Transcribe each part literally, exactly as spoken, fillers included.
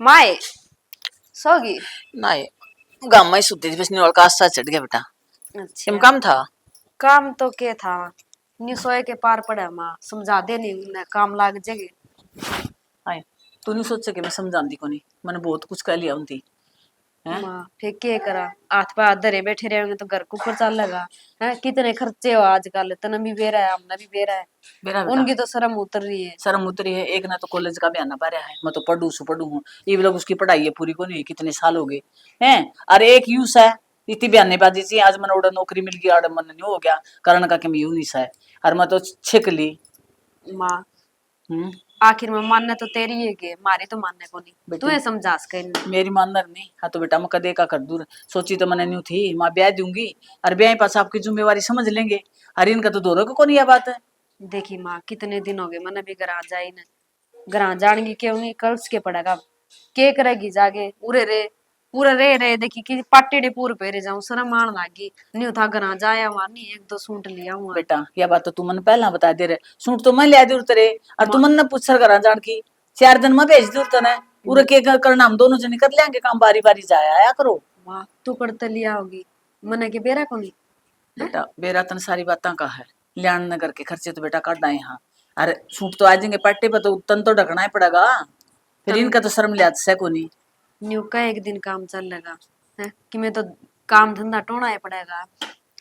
माए, सो गई? नहीं, गाम में ही सुती थी, बस निवाल का आसा चढ़ गया बेटा। अच्छा। किम काम था? काम तो के था, न्यू सोए के पार पड़ा माँ, समझा दे नहीं उन्हें, काम लाग जाएगी। आए, तू नहीं सोचे कि मैं समझाती कोनी, मैंने बहुत कुछ कह लिया उनती। हैं? माँ, फिर के करा, हाथ पे हाथ धरे बैठे रहेंगे तो घर कुकर चलेगा? हैं, कितने खर्चे हो आजकल, तने भी बेरा है, हमने भी बेरा है। बेरा बेटा। उनकी तो शर्म उतर रही है। शर्म उतरी है, एक ना तो कॉलेज का बहाना पा रहा है, मैं तो पढ़ू सू पढ़ू हूँ, ये लोग उसकी पढ़ाई है पूरी को नहीं, कितने साल हो गए हैं। और एक यूं सा है, इतनी बहानेबाजी सी, आज मैंने उड़ा नौकरी मिल गई, आड़े मन नहीं हो गया, कारण का कि मैं यूं नहीं सा है, और मैं तो छिक ली। माँ, हम्म। आखिर में मानना तो तेरी है के, मारी तो मानना कोनी। बेटी, तू ये समझा सके नहीं। मेरी मानना नहीं, हाँ तो बेटा मैं कदे का कर दूर। सोची तो मैंने न्यू थी, माँ ब्याह दूंगी, और ब्याह पास आपकी जिम्मेवारी समझ लेंगे, और इनका तो दोनों को कोनी यह बात है। देखी माँ, कितने दिन हो गए मैंने भी घर आ जाई ने, घर आ जान की क्यों नहीं, कल्स के पड़ेगा, के करेगी जाके, उरे रे पूरा रह रहे देखी कि पाटेड़े पूर पहरे जाऊं, शर्म आन लागी। न्यू था घरा जाया हुआ नहीं, एक दो सूट लिया हुआ। बेटा, या बात तो तू मन पहला बता दे रे। सूट तो मैं लिया दूर तेरे, और तू मन ने पूछ सर घरा जान की, चार दिन में भेज दूर तने। पूरा के कर-, करना हम दोनों जने कर लेंगे काम, बारी बारी जाया आया करो। माँ, तू करते लिया होगी, मने के बेरा कोनी। बेटा, बेरा तन सारी बातें का है, ल्याण नगर के खर्चे तो बेटा काढ़ा है। हाँ, अरे सूट तो आ जाएंगे पाटे पे, तो तन तो ढकना ही पड़ेगा, फिर इनका तो शर्म लिहाज से कोनी। न्यू का एक दिन काम चल लेगा, है कि मैं तो काम धंधा टोना ही पड़ेगा।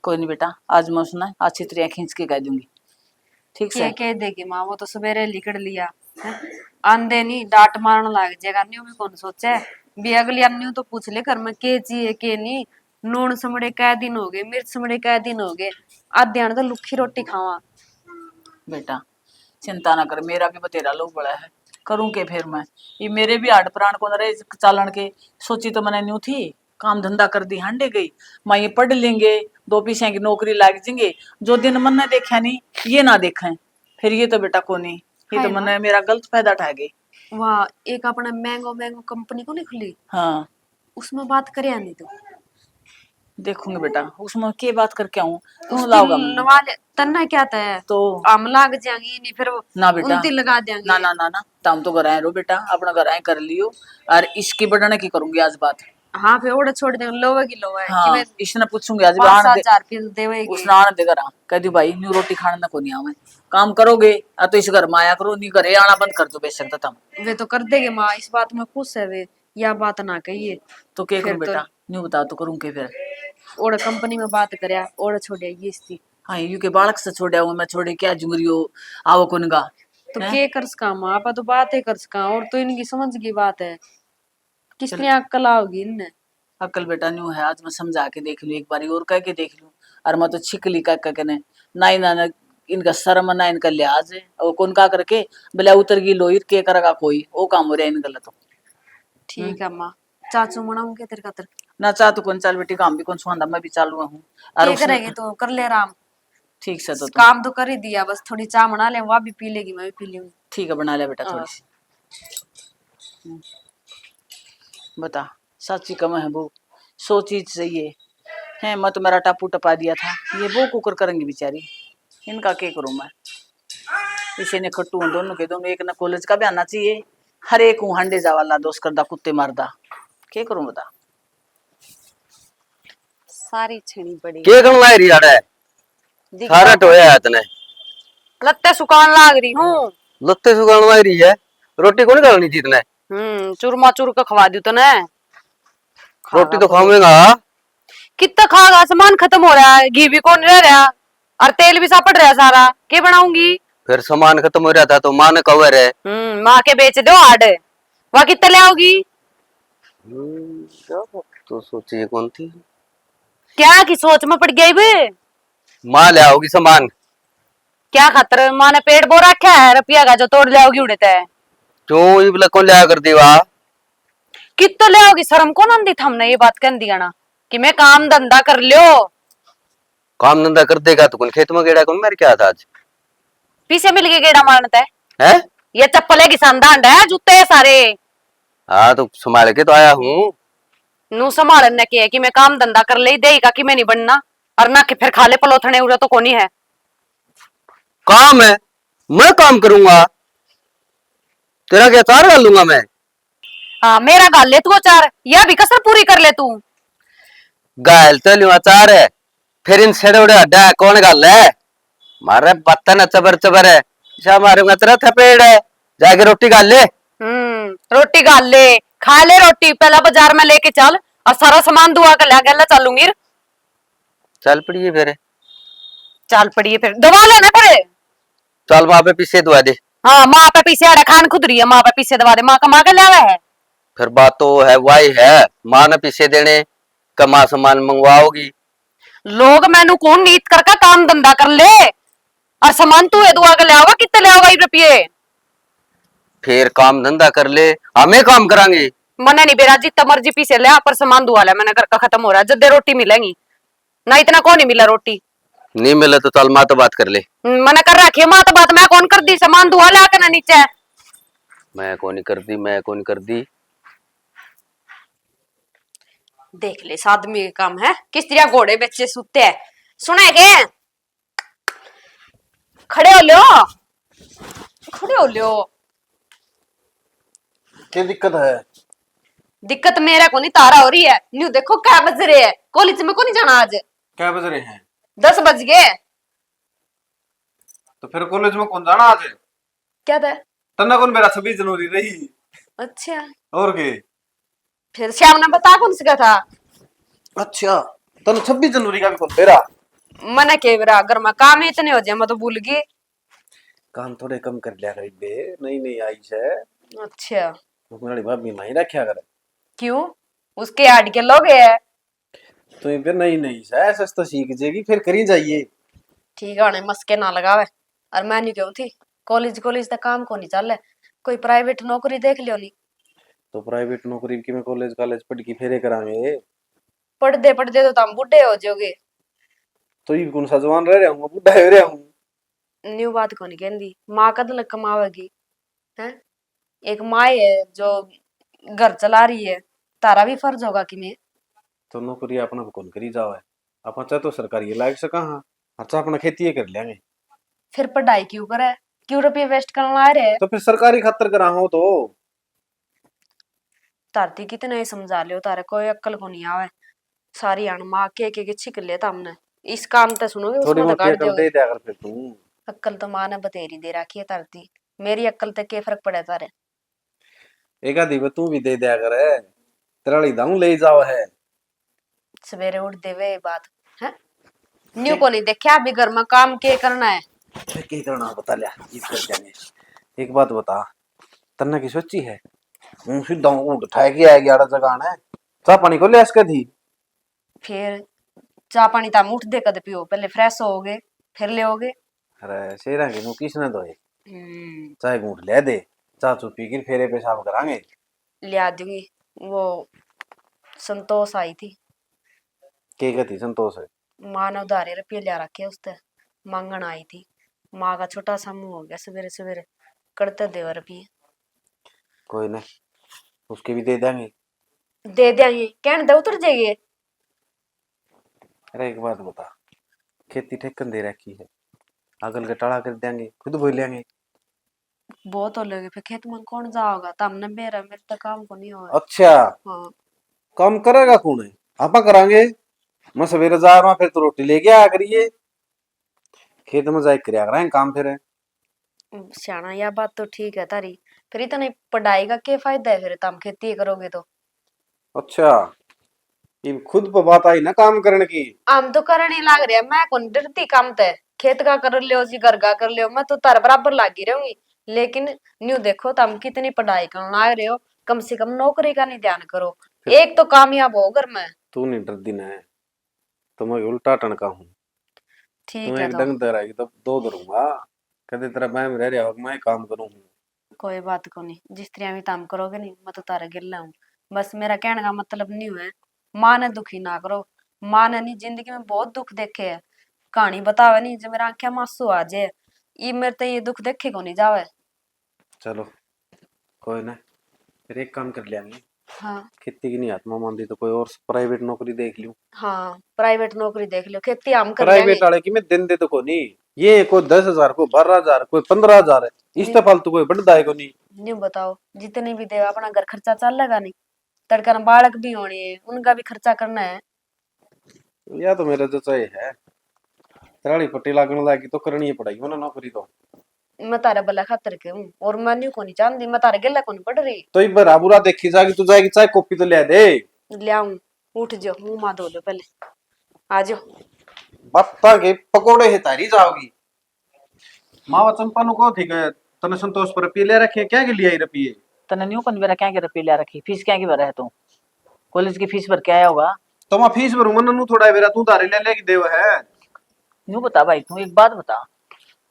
कोई नहीं बेटा, आज मैं उसने अच्छी तरह खींच के कह दूंगी। ठीक से कह देगी माँ, वो तो सवेरे लिकड़ लिया, हैं? आंदे नहीं डांट मारन लाग जाएगा। न्यू भी कौन सोचे भी, अगली न्यू तो पूछ ले घर में के चाहिए के नहीं। नून समड़े कै दिन हो गए, मिर्च समड़े कै दिन हो गए, आध्यान तो लुखी रोटी खावा। बेटा, चिंता ना कर, मेरा भी बतेरा लो बड़ा है, करूं के फिर मैं? ये मेरे भी हाड प्राण को रहे चालन के। सोची तो मैंने न्यू थी, काम धंधा कर दी, हांडे गई, माँ ये पढ़ लेंगे, दो पैसे की नौकरी लाग जाएंगे। जो दिन मन ने देखा नहीं, ये ना देखें, फिर ये तो बेटा कोनी, ये तो मन्ने मेरा गलत फायदा उठा गए। वाह, एक अपना महंगो महंगो कंपनी को नहीं खुली? हाँ। उसमें बात करया नहीं तो। देखूंगी बेटा, उसमें के बात करके आऊं, तू लाओगा नवा ले, तन्ने क्या तय है? तो हम लाग जाएंगे नहीं, फिर ना बेटा, उनती लगा देंगे। ना, ना, ना, ना, तम तो घर आए रहो बेटा, अपना घर आए कर लियो। और इसकी बढ़ने की करूंगी आज बात। हाँ, फिर ओड़े छोड़ दे, लोवे की लोवे है। हाँ, इसने पूछूंगी आज, पाँच सात हजार रुपये देवे की। उसने आने दे घर, कह दी भाई न्यू रोटी खाने ना कोनी आवे, काम करोगे आ तो इस घर में आया करो, नहीं घरे आना बंद कर दो बेशक तो तम। वे तो कर देगे माँ, इस बात में खुश है वे, या बात ना कहिए। तो के करूं बेटा, न्यू बता तो करूं के फिर? ओड़े कंपनी में बात करया, ओड़े छोड़े ये इसकी। हाँ, यू के बालक से छोड़या हूँ मैं, छोड़े क्या जुंगरियो, आओ कौन गा? तो के कर सका माँ, आपा तो बात ही कर सका, और तो इनकी समझ की बात है। किस तरह अक्ल आओगी इनने? अक्ल बेटा न्यू है, आज मैं समझा के देख लूं, एक बारी और कह के देख लूं। और मैं तो छिकली कह कह के ने, ना ही ना, ना इनका शर्म ना इनका लिहाज है। और कौन का करके, बोले उतर गई लोई, के करेगा कोई, वो काम हो रहा है इनका तो। ठीक है माँ, चाचू मनाऊं के तेरे खातर? ना, चाह तो कौन, चल बेटी, काम भी कौन सुहांदा, मैं भी चालू हूँ। और के करेगी तू, कर ले आराम। ठीक से तो तू काम तो कर ही दिया, बस थोड़ी चाह बना ले, वह भी पी लेगी, मैं भी पी लूंगी। ठीक है, बना ले बेटा थोड़ी सी। हम्म। बता, साची कम है बहू, सौ चीज चाहिए है। मैं तो मेरा टापू टपा दिया था, ये बहू कुकर करेंगी बेचारी, इनका के करूं मैं? इसे ने खट्टू हूं दोनों के दोनों, एक ने कॉलेज का भी आना चाहिए, हर एक हूं हांडे जावाला दोस्त करदा, कुत्ते मारदा, के करूं बता? सारी छीनी पड़ी। के कण लाग रही आड़े? दिखा सारा टोया है तने। लत्ते सुकान लाग रही हूँ। लत्ते सुकान लाग रही है? रोटी कौन करनी थी तने? हम्म, चूरमा चूर के खवा दी तने। रोटी तो खावेगा। कितना खागा? सामान खत्म हो रहा है, घी भी कौन रह रहा, और तेल भी सापड़ रहा सारा, के बनाऊंगी? फिर सामान खत्म हो रहा था तो माँ ने कहा रे। हम्म, माँ के बेच दो आड़, वह कितना ले आओगी? हम्म, क्या बात तो सोची है कौन थी? क्या की सोच में पड़ गई बे? माँ ले आओगी सामान। क्या खातर? माँ ने पेट बो रखा है, रुपया का जो तोड़ ले आओगी उड़े ते। क्यों, इबला कौन लिया कर देवा? कित तो ले आओगी, शर्म कौन आंदी थमने ये बात कहन दिया ना कि मैं काम धंधा कर लियो। काम धंधा कर देगा तो कौन खेत में गेड़ा कौन मेरे क्या था आज? पीछे मिल गए गेड़ा मारने ते। हैं? ये चप्पल है घिसांदा अंडा है, जूते है सारे। हाँ, तो संभाल के तो आया हूँ। नू संभालन ने किया कि मैं काम धंधा कर ले, देही का कि मैं नहीं बनना, और ना कि फिर खा ले पलोथने, उरे तो कोनी है। काम है, मैं काम करूंगा। तेरा क्या अचार घाल लूंगा मैं? हाँ, मेरा घाल ले तू अचार, या भी कसर पूरी कर ले तू। घाल तो लूं अचार, फिर इन सड़े उड़े हड्डा कौन घाल है? मारे बत्तन चबर चबर है, इसा मारूंगा तेरा थपेड़ है। जाके रोटी घाल ले। हम्म, रोटी घाल ले, खा ले रोटी, पहला बाजार में लेके चल और सारा सामान दुआ के ला, गैला चलूंगी। चल पड़िए फिर। चल पड़िए फिर, दवा लेना फिर। चल माँ पे पीछे दुआ दे। हाँ, माँ पे पीछे आड़े खान खुद रही है, माँ पे पीछे दवा दे, माँ कमा के लावे है। फिर बात तो है, वाई है, माँ ने पीछे देने, कमा सामान मंगवाओगी। लोग मैनू कौन नीत करके काम धंधा कर ले, और सामान तू ए दुआ के ले आवा, कितने ले आवा रुपये? फिर काम धंधा कर ले, हमें काम करांगे। मने नहीं बेरा, जितना मर्जी पीछे ले आ, पर सामान दुआ ले, मैंने घर का खत्म हो रहा है, जद्दे रोटी मिलेंगी ना, इतना कौन नहीं मिला रोटी। नहीं मिले तो चल माँ तो बात कर ले। हम्म, मने कर रखी है माँ तो बात, मैं कौन कर दी, सामान दुआ ले आके ना नीचे। मैं कौन कर दी, मैं कौन कर दी। देख ले, इस आदमी के काम है, किस तरह घोड़े बेचे सूते है। सुने के? खड़े हो लो, खड़े हो लो। क्या दिक्कत है? दिक्कत मेरा कोनी, तारा हो रही है। न्यू देखो क्या बज रहे हैं, कॉलेज में कोनी जाना आज। क्या बज रहे हैं? दस बज गए। तो फिर कॉलेज में कौन जाना आज? क्या था? तन्ने कौन मेरा छब्बीस जनवरी रही? अच्छा। और के? फिर श्याम ने बता कौन सका था? अच्छा, तन्ने छब्बीस जनवरी का भी कौन बेरा? मने के बेरा, घर में काम ही इतने हो जाए, मैं तो भूल गई। काम थोड़े कम कर लिया कर बे, नई नई आई से। अच्छा। वो मेरी भाभी माई रखा कर। क्यों? उसके आड़ के लोग है। तो ये फिर नई नई से, ऐसे तो सीख जाएगी, फिर करी जाइए। ठीक है, उन्हें मस्के ना लगावे। और मैं नहीं कहूँ थी, कॉलेज, कॉलेज तक काम को नहीं चल, कोई प्राइवेट नौकरी देख लियो नहीं। तो प्राइवेट नौकरी की मैं कॉलेज, कॉलेज पढ़ के फेरे करांगे। पढ़ते पढ़ते तो तुम बूढ़े हो जाओगे। तो ये कौन सा जवान रह रहा हूँ, बूढ़ा हो रहा हूँ। न्यू बात को नहीं कहती, माँ कद लग कमावेगी, हैं? एक माँ है जो घर चला रही है, तारा भी फर्ज होगा कि मैं। तो नौकरी अपना कौन करी जावे, अपन चाहे तो सरकारी लाग सका हाँ, और चाहे अपना खेती कर लेंगे। फिर पढ़ाई क्यों करे, क्यों रुपये वेस्ट करना आ रहे? तो फिर सरकारी खातर करा हो तो। धरती कितने ही समझा लियो, तारे कोई अक्ल को नहीं आवे। सारी हाण माँ के के के छिक लेता हमने। इस कान ते सुनोगे, थोड़ी उसमें तो मोटी काट अकल दोगे। दे दिया कर फिर तू। अक्ल तो माँ ने बतेरी दे रखी है धरती, मेरी अक्ल ते के फर्क पड़े तारे? एक आधी बे तू भी दे दिया कर, तेरा ली दाऊ ले जाओ है। सवेरे उठ देवे ये बात है। न्यू को नहीं देखा अभी घर में काम के करना है। अरे के करना बता लिया, ये कर देंगे। एक बात बता, तन्ने की सोची है? हूँ सीधा उठ ठाए के आया ग्यारह जगह आना है। चाह पानी को ले इसके थी। फिर चाह पानी तो हम उठ दे कद पियो, पहले फ्रेश हो गए, फिर ले हो गए। अरे शेरा के नू किसने दोए? हम्म। चाय घूंट ले दे, चाह चू पी के फेरे पेशाब करांगे। लिया दूंगी। वो संतोष आई थी। के कहती संतोष है? माँ ने उधारे रुपये लिया रखे उसते, मांगण आई थी। माँ का छोटा सा मुंह हो गया, सवेरे सवेरे कड़ते देवा रुपये। कोई ना, उसके भी दे देंगे। दे देंगे, कहने दे उतर जाइए। अरे एक बात बता, खेती ठेकन दे रखी है, अगल के टाला कर देंगे, खुद बोई लेंगे। बहुत हो लेंगे, फिर खेत में कौन जाओगा? तो हमने मेरा, मेरे तो काम को नहीं होगा। अच्छा। हाँ। काम करेगा कौन है? आपा करांगे। मैं सवेरे जा रहा, फिर तो रोटी लेके आया करिए। खेत में जाए करया करांगे काम फिर। स्याणा, या बात तो ठीक है तारी, फिर इतनी पढ़ाई का के फायदा है फिर, तुम खेती करोगे तो? अच्छा, इब खुद पे बात आई ना काम करने की। हम तो करने ही लाग रहे, मैं कौन डरती काम ते। खेत का कर लियो जी, घर का कर लियो, मैं तो तार बराबर लागी रहूंगी। लेकिन न्यू देखो, तुम कितनी पढ़ाई करने लाग रहे हो, कम से कम नौकरी का नहीं ध्यान करो। फिर एक तो कामयाब हो घर में। तू नहीं डरती ना, तो मैं उल्टा टणका हूँ। ठीक तू है एक तो। डंग धर आएगी, तब दो धरूंगा। कदे तेरा मैं रह रहा हो, मैं काम करूँ हूँ। कोई बात कोनी, जिस तरह भी काम करोगे नी, मैं तो तारे गेला हूँ। बस मेरा कहने का मतलब नहीं हुआ, माँ ने दुखी ना करो। माँ ने नी जिंदगी में बहुत दुख देखे है, कहानी बतावे नी जो मेरा आंखें में आंसू आ जाए। ये मेरे ते ये दुख देखे को नहीं जावे। चलो, कोई ना, फिर एक काम कर लियांगे। हाँ। खेती की नहीं हाथ में मानती तो कोई और प्राइवेट नौकरी देख लूं। हाँ, प्राइवेट नौकरी देख लो, खेती हम कर लेंगे। प्राइवेट वाले की मैं दिन दे तो कोनी, ये कोई दस हजार, कोई बारह हजार, कोई पन्द्रह हजार है, इस तो फालतू कोई बढ़दा है कोनी। न्यू बताओ, जितने भी दे अपना घर खर्चा चलेगा नहीं, तड़का न बालक भी होने हैं, उनका भी खर्चा करना है। या तो मेरा जचा ही है, तेराली पट्टी लागण लागी तो करनी ही पड़ेगी, वरना नौकरी तो। मैं तारे भला खातर के हूँ, और मैं न्यू कोनी चाहती, मैं तारे गेला कोनी पड़ रही। तो इब भरा बुरा देखी जागी, तू जाएगी चाय कॉफी तो ले दे। ले आऊं, उठ जाओ, मुंह मा धो लो पहले, आ जाओ। बत्ता के पकोड़े है तारी जाओगी। मावा चंपा नु कहो थी के तने संतोष पर रुपये ले रखे, क्या के लिए आई रुपये? तने न्यू कौन बेरा क्या के रुपये ले रखी, फीस क्या की भरा है तू? कॉलेज की फीस भर के आया होगा। तो मैं फीस भरूं, मन नु थोड़ा बेरा तू धारे ले लेगी देव है। न्यू बता भाई, तू एक बात बता,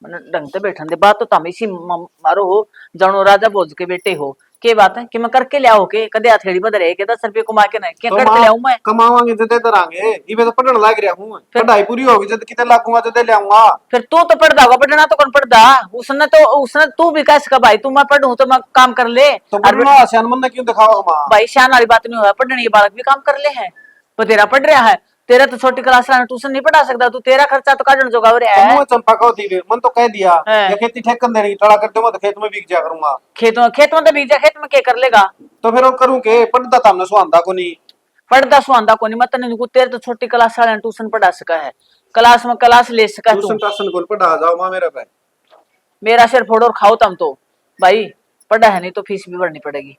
मैंने ढंग से बैठन दे। बात तो तम इसी म-, मारो हो, जानो राजा भोज के बेटे हो, के बात है कि मैं करके लिया हो के, कदे हथेली बदल रहे के दस रुपये कमा के ना, क्या तो करके माँ, लियाऊं मैं? कमावांगे जदे दरांगे, इबे तो पढ़न लाग रहा हूँ, फिर पढ़ाई पूरी होगी जद किते लागूंगा जदे लियाऊंगा। फिर तू तो पढ़दा होगा, पढ़ना तो कौन पढ़दा? उसने तो, उसने तू भी कह सका भाई, तू मैं पढ़ूं तो मैं काम कर ले। तो और पढ़ना आसान मन ने क्यों दिखाओ माँ? भाई, शान वाली बात नहीं हुआ, पढ़ने ये बालक भी काम कर ले है, बतेरा पढ़ रहा है। तेरा तो छोटी क्लास वाला ट्यूशन नहीं पढ़ा सकता तू, तेरा खर्चा तो काटण जोगा हो रहा तो है। मुंह चंपा कहो थी, मन तो कह दिया, हैं। ये खेती ठेकन देने की टड़ा कर दूंगा तो खेत में भीग जा करूंगा। खेत में, खेत में तो भीग जा, खेत में क्या कर लेगा? तो फिर वो करूं के, पढ़दा तो हमने सुहांदा को नहीं। पढ़दा सुहांदा को नहीं, मैं तने न्यू कहूं, तेरे तो छोटी क्लास वाले ट्यूशन पढ़ा सका है, क्लास में क्लास ले सका है तू। ट्यूशन टाशन कौन पढ़ा, जाओ माँ मेरे पे। मेरा सिर फोड़ो और खाओ तम तो भाई, पढ़ा है नहीं तो फीस भी भरनी पड़ेगी।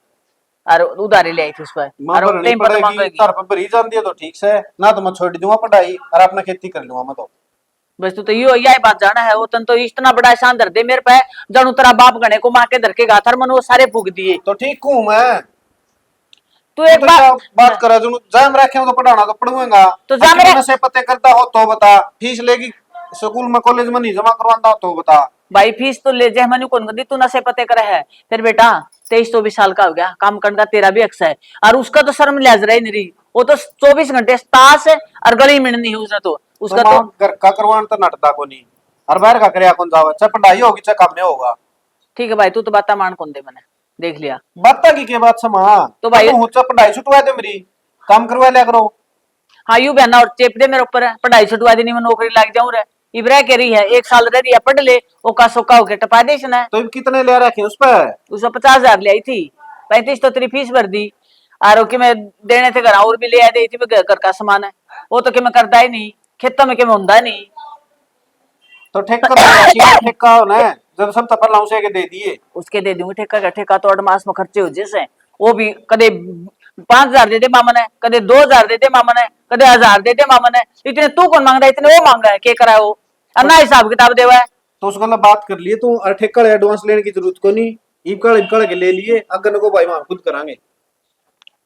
और उधारी ले आई थी उस पर, माँ और भरनी टेम पर पड़ेगी, मांगेगी। तार पर भरी जाती है तो ठीक से, ना तो मैं छोड़ दूंगा पढ़ाई और अपना खेती कर लूंगा मैं तो। बस तू तो यो, यही बात जाना है, वो तन तो इतना बड़ा एहसान धर दे मेरे पे, जानू तेरा बाप घणे को मार के धर के गा था, मन वो सारे फूक दिए। तो ठीक हूँ मैं। तू एक तू तो बात क्या बात करा, जो जाम रखे हो तो पढ़ाना तो पढ़ूंगा। तो जाम अगर रख- नशे पत्ते करता हो तो बता, फीस लेगी स्कूल में, कॉलेज में नहीं जमा करवाता हो तो बता। भाई, फीस तो ले जाए, मैंने कौन दी, तू नशे पत्ते करे है। फिर बेटा, तेईस चौबीस साल का हो गया, काम करने का तेरा भी अक्स है, और उसका तो शर्म लिहाज रही नहीं रही। वो तो चौबीस घंटे ताश और गली मिलनी है उसने तो। उसका तो तो माँ घर का करवान तो नटदा को नहीं, और बाहर का करया कौन जावे, चाहे पढ़ाई होगी चाहे काम में होगा। ठीक है भाई, तू तो बातें मान कौन दे, मैंने देख लिया। बातें की के बात से माँ? तो भाई, तू हुच्चा पढ़ाई छुटवा दे मेरी, काम करवा लिया करो। हाँ, यू बहना और चेप दे मेरे ऊपर, पढ़ाई छुटवा देनी, मैं नौकरी लाग जाऊं रे। इब रह के रही है, एक साल रह रही है, पढ़ ले, ओका सोका होके टपा दे इसने। तो इब कितने ले रखे उस पे? उसने पचास हजार ले आई थी, पैंतीस तो तेरी फीस भर दी, और कि मैं देने थे घर और भी ले आ दे थी, मैं घर का सामान है, वो तो कि मैं करता ही नहीं, खेतों में कि मैं होंदा नहीं। तो ठेका तो रखी है, ठेका हो ना, जब सब तो पहला उसे के दे दिए। उसके दे दूंगी ठेका का, ठेका तो एडवांस में खर्चे हो जैसे, वो भी कदे पाँच हजार दे दे मामा ने, कदे दो हजार दे दे मामा ने, कदे हजार दे दे मामा ने। इतने तू कौन मांग रहा है, इतने वो मांग रहा है, के करा वो? और ना हिसाब किताब देवा है। तो उस गल बात कर लिए तू, और ठेका एडवांस लेने की जरूरत को नहीं, इबकल इबकल के ले लिए, अगर को भाई वहां खुद करांगे।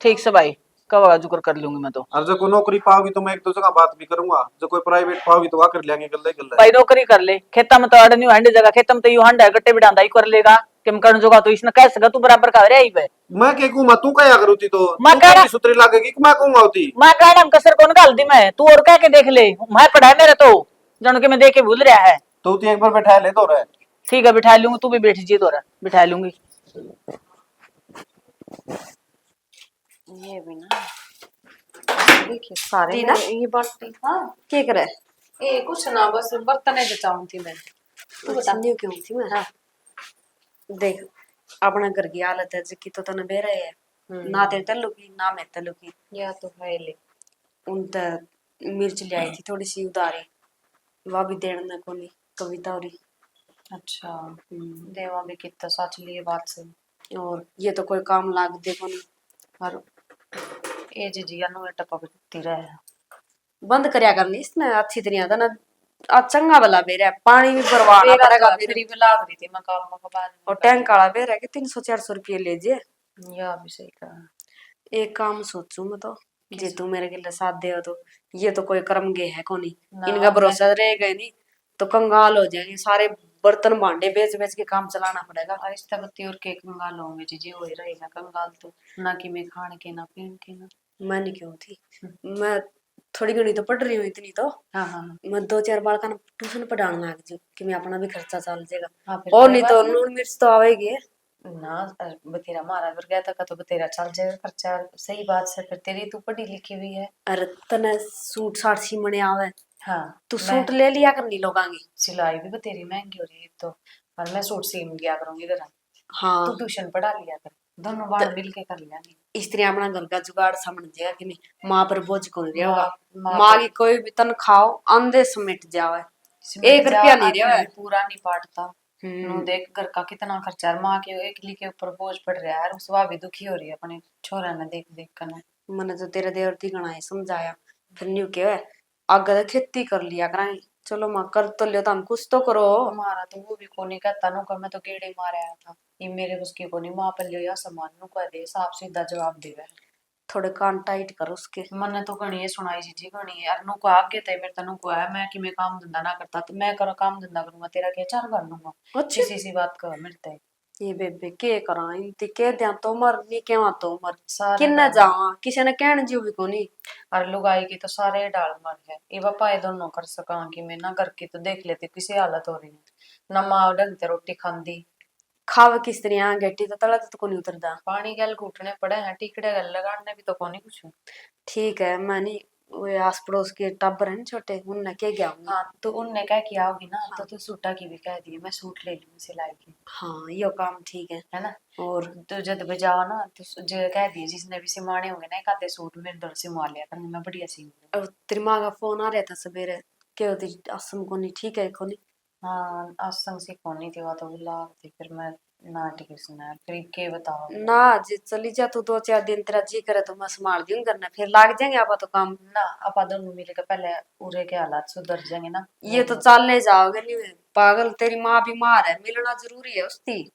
ठीक से भाई, कब जुकर कर लूंगी मैं तो। और जो कोई नौकरी पाओगी तो मैं एक दो जगह बात भी करूंगा, जो कोई प्राइवेट पाओगी तो वहां कर लेंगे गल्ले गल्ले। भाई नौकरी कर ले, खेता में तो अड़ नहीं हंडे जगह, खेता में तो यू हंडा है, गट्टे बिडांदा ही कर लेगा। कि मैं करण जोगा तो इसने कह सका, तू बराबर का हो रहा है इबे। मैं के कहूं, मैं तू कया करूं थी तो मैं तू कहना कभी सुतरी लागेगी कि मैं कहूंगा होती। मैं कहना में कसर कौन घाल दी मैं, तू और कह के देख ले, मैं पढ़ा है मेरे तो, जन के मैं दे के भूल रहा है। तो तू एक बार बैठा ले तो रहे। ठीक है, बिठा लूंगी, तू भी बैठ जी तो रहे, बिठा लूंगी। ये भी ना, देखिए सारे टीना? ये बाल्टी, हाँ। के करे? ए, कुछ ना, बस बर्तन ही जचाऊं थी मैं। तू बता। अच्छा, न्यू क्यों थी मैं? हाँ। देख, अपने घर की हालत है, जिकी तो तने बेरा है। हम्म। ना तेरे तल्लू की, ना मैं तल्लू की। या तो है ले। उन ते मिर्च ले आई थी थोड़ी सी उधारी, वा भी देण ने कोनी, कविता हो रही। अच्छा। हम्म। देवा भी कितना सच लिए बात से। और ये तो कोई काम लाग दे कोनी। और ए जीजी, या नुए टपकती रहे। बंद करया करनी इसने अच्छी तरह, तो ना आज चंगा भला बेरा है, पानी भी भरवाना पड़ेगा तो फिर। फिर भी लाग रही थी मैं काम में, बाद में और टैंक वाला बेरा है कि तीन सौ चार सौ रुपये ले जे। या भी सही कहा। एक काम सोचूं मैं तो, जे तू मेरे के लिए साथ दे तो, ये तो कोई कर्म गे है कोनी, ना, इनका भरोसा रह गए नहीं तो कंगाल हो जाएंगे, सारे बर्तन भांडे बेच बेच के काम चलाना पड़ेगा। और इस तक और के कंगाल होंगे जी, जे हो ही रहे ना कंगाल तो, ना कि मैं खान के, ना पीन के, ना। मैं नहीं क्यों थी, हम्म। मैं थोड़ी घणी तो पढ़ रही हूँ इतनी तो। हाँ, हाँ, हाँ। मैं दो चार बालका ने ट्यूशन पढ़ाने लाग जी कि मैं अपना भी खर्चा चल जाएगा। हाँ, फिर और कोई नहीं तो बात नहीं। लूण मिर्च तो आवेगी। ना, अ, बतेरा मारा वर्गा तक तो बतेरा चल जाए खर्चा, सही बात से। फिर तेरी तू पढ़ी लिखी हुई है। अरे तने सूट साट सीमने आवे। हाँ, तू मैं सूट ले लिया कर नी लोगांगी। सिलाई भी बतेरी महंगी हो रही है तो। और मैं सूट सीन गया करूंगी घर। हाँ। तू ट्यूशन पढ़ा लिया कर, दोनों बार तो मिल के कर लिया नहीं। स्त्री अपना घर का जुगाड़ समझ जाएगा कि नहीं, माँ पर बोझ कौन रहेगा? माँ, माँ माँ पर की कोई भी तनख्वाह हो, आंधे समेट जावे, समेट एक रुपया जावे, नहीं आदमी रहेगा। भी पूरा नहीं पाटता। हम्म। नू देख, घर का कितना खर्चा है, माँ के एकली के ऊपर बोझ पड़ रहा है, और वह भी दुखी हो रही है अपने छोरा ने देख देख कर ना। मैंने तो तेरे देवर थी घणा ही समझाया, फिर न्यू के आगे तो खेती कर लिया करांगे। चलो माँ, कर तो लियो, तुम कुछ तो करो। हमारा तो वो भी कोनी कहता, नु का मैं तो गेड़े मार आया था, ये मेरे बस की कोनी। माँ पर लियो या सामान, नु कह दे, साफ सीधा जवाब देवे। थोड़े कान टाइट कर उसके। मन्ने तो घणी ये सुनाई जी, जी घणी। यार नु को आगे ते मेरे तनु को है, मैं कि मैं काम धंधा ना करता तो मैं करो काम धंधा करूंगा, तेरा क्या चार कर लूंगा। अच्छा। किसी सी बात का मेरे ते। ये बेबे के करा, इनती कह दिया तो मर, नहीं कहवा तो मर। सारे किन्ने डाल। जावा, किसी ने कहने जीव भी कोनी। और लुगाई की तो सारे डाल मर है। ये बापा ये दोनों कर सका कि मैं ना घर की तो देख लेती किसी हालत हो रही है, ना माँ ढंग से रोटी खांदी। खावे किस तरह, गेटी तो तला तो कोनी उतरदा। पानी गल घुटने पड़े हैं, टिकड़े गल लगाने भी तो कोनी कुछ। ठीक है, मैं नहीं, वो आस पड़ोस के टाबर हैं छोटे, उनने के गया हूँ। हाँ, तो उनने कह के आओगी ना, तो हाँ। तू सूटा की भी कह दिए, मैं सूट ले लूँ सिलाई की। हाँ, यो काम ठीक है। है ना? और तो जब भी जाओ ना, तो सु-, जो कह दिए, जिसने भी सिमाने होंगे ना, एक आधे सूट मेरे दर सिमवा लिया करेंगे, मैं बढ़िया सी। और तेरी माँ का फोन आ रहा था सवेरे, के होती आसम कोनी, ठीक है कोनी? हाँ, आसम सी कोनी थी, वा तो बुला थी, फिर मैं ना टिकी सुना, फिर के बताओ? ना, जे चली जा तू दो चार दिन, तेरा जी करे तो मैं संभाल दूंगी घर ने, फिर लाग जाएंगे आपा तो काम। ना, आपा दोनों मिल के पहले उरे के हालात सुधर जाएंगे ना। ये तो फिर चाले जाओगे नहीं, पागल, तेरी माँ बीमार है, मिलना जरूरी है उसकी।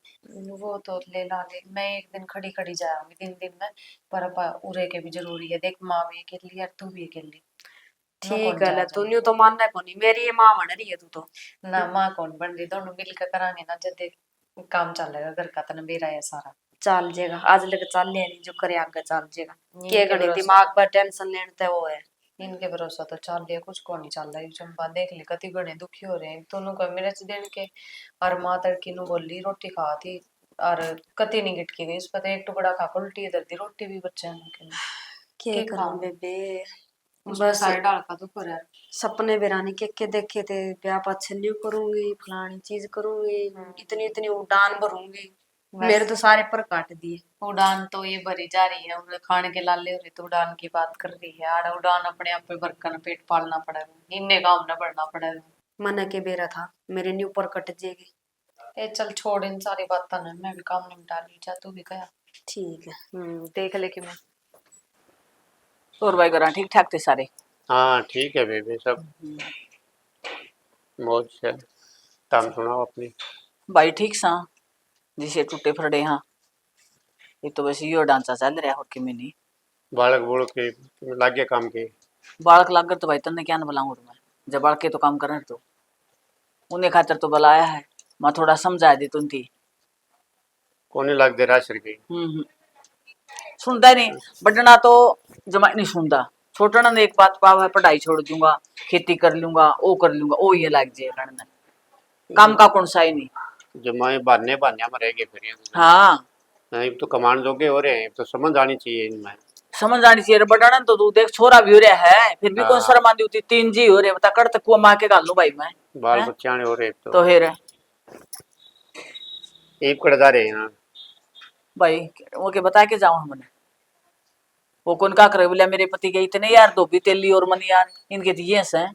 वो तो ले ला ले, मैं एक दिन खड़ी खड़ी जाऊंगी, दिन दिन में, पर आपा उरे के भी जरूरी है। देख, माँ भी अकेली है, तू भी अकेली। ठीक है, ले, तू न्यू तो मानना कोनी, मेरी ये माँ बन रही है तू तो। ना, माँ कौन बन रही, दोनों मिलके करांगे ना, जदे काम चलेगा घर का, तने बेरा है सारा। चल जेगा, आज लग चल ले नहीं, जो करे आगे चल जेगा। के घणी दिमाग पर टेंशन लेने ते वो है। इनके भरोसा तो चल लिया, कुछ को नहीं चल रहा। चंपा देख ले, कति घणे दुखी हो रहे हैं, दोनों का मिर्च देन के, और माँ तड़की नु बोली, रोटी खा थी, और कति नहीं गिटकी गई, उस पर तो एक टुकड़ा खा के उल्टी इधर दी, रोटी भी बच्चे के। के करूं बेबे? उसमें बस सारे डाल का तो भरा। सपने बेरानी के के देखे थे, ब्याह पाछे न्यू करूंगी, फलानी चीज करूंगी, हम्म। इतनी इतनी उड़ान भरूंगी। बस। मेरे तो सारे पर काट दिए। उड़ान तो ये भरी जा रही है, उन्हें खाने के लाले हो रहे तो उड़ान की बात कर रही है। आड़ा उड़ान अपने आप पे भरकर पेट पालना पड़ेगा, इन्ने काम ना बढ़ना पड़ेगा। मना के बेरा था, मेरे न्यू पर कट जाएगी। ए चल छोड़ इन सारी बातों ने, मैं भी काम निपटा लूं, जा तू भी गया। ठीक है। हम्म, देख ले कि मैं। और भाई, घरां ठीक ठाक थे सारे? हाँ, ठीक है बेबे, सब हम्म। मौज से। तुम सुनाओ अपनी। भाई, ठीक सा, जिसे टूटे फरड़े हाँ। ये तो बस यो ढांचा चल रहा, और किमें नहीं। बालक बुलक के लागे काम के? बालक लागर तो भाई तन्ने क्या न बुलाऊं मैं, जब बालके तो काम करने तो उन्हें खातर तो बुलाया है। मैं थोड़ा समझा दे तुम थी। कोनी लाग दे रहा सर के। हम्म, हम्म। सुनता ही नहीं, बड़ना तो जमा ही नहीं सुनता। छोटना ने एक बात पाव है, पढ़ाई छोड़ दूंगा, खेती कर लूंगा, ओ कर लूंगा, ओ ये लाग जे करने। काम का कौन सा ही नहीं। जमाए बहाने, बहाने में रह गए फिर ये। हाँ। नहीं, तो कमाण जोगे हो रहे हैं, तो समझ आनी चाहिए इनमें। समझ आनी चाहिए रे, बड़ाना तो तू देख, छोरा भी हो रहा है, फिर भी कौन हाँ। शर्म आती होती, तीन जी हो रहे, बता, कड़ तक कुआ मार के घाल लूं भाई मैं, बाल हैं? बच्चे आने हो रहे तो। तो फिर? एक कड़ जा रहे हैं। भाई, वो के बता के जाऊं हमने? वो कौन का करे, बोला, "मेरे पति के इतने यार धोबी तेली और मनियार, इनके दिए हैं।"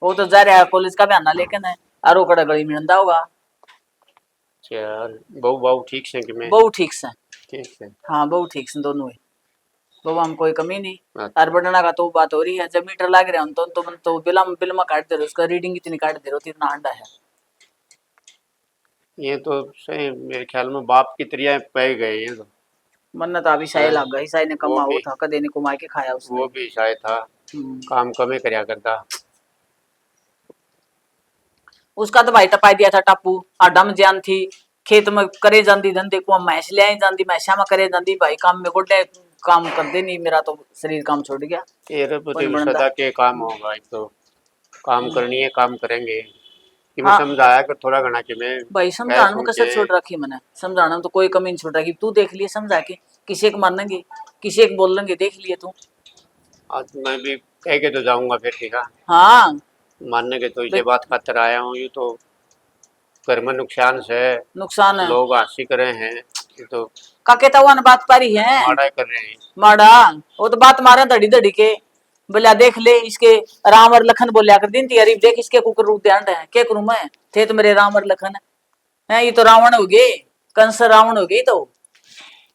वो तो जा रहा है कॉलेज का बहाना लेके ना, और वो कड़ा गली में नंदा होगा। अच्छा, और बहू, बहू ठीक से कि मैं? बहू ठीक से। ठीक से। हाँ, बहू ठीक से दोनों ही। बहू हम कोई कमी नहीं। अच्छा। और बढ़ना का तो बात हो रही है, जब मीटर लाग रहे हैं तो, तो, तो बिल में, बिल में काट दे रहे, उसका रीडिंग इतनी काट दे रहे, इतना अंडा है। ये तो सही, मेरे ख्याल में बाप की तरिया पै गए ये तो। मन्ने तो अभी शाय हाँ। लग गई, शाय ने वो कमाओ भी, था, कदे ने कमा के खाया उसने। वो भी शाय था, हम्म। काम कमे करया करता। उसका तो भाई टपा दिया था टापू, आडा में जान थी, खेत में करे जांदी धंधे को, भैंस ले आई जांदी, भैंसा में करे जांदी, भाई काम में गोडे काम कर दे नहीं, मेरा तो शरीर काम छोड़ गया। ये रे पुत्र कोई बनदा। सदा के काम होगा, एक तो काम हम्म। करनी है, काम करेंगे। कि मैं हाँ। समझाया कर थोड़ा घना कि मैं भाई, समझाने में कसर छोड़ रखी मैंने, समझाने में तो कोई कमी नहीं छोड़ रखी। तू देख लिए समझा के, किसी को मानेंगे, किसी को बोलेंगे, देख लिए तू। आज मैं भी कह के तो जाऊंगा फिर, ठीक है? हाँ। मानने के तो इसे भाई बात खातर आया हूँ, यूं तो घर में नुकसान से, नुकसान है। लोग हांसी करे हैं, ये तो काके तो वन बात पारी है। माड़ा कर रहे हैं। माड़ा, वो तो बात मारे धड़ी धड़ी के, बोला देख ले इसके राम और लखन बोलिया कर दिन तियारी, देख इसके कुकर रूप ध्यान रहे, के करूं मैं, थे तो मेरे राम और लखन हैं, ये तो रावण हो गए, कंस रावण हो गए। तो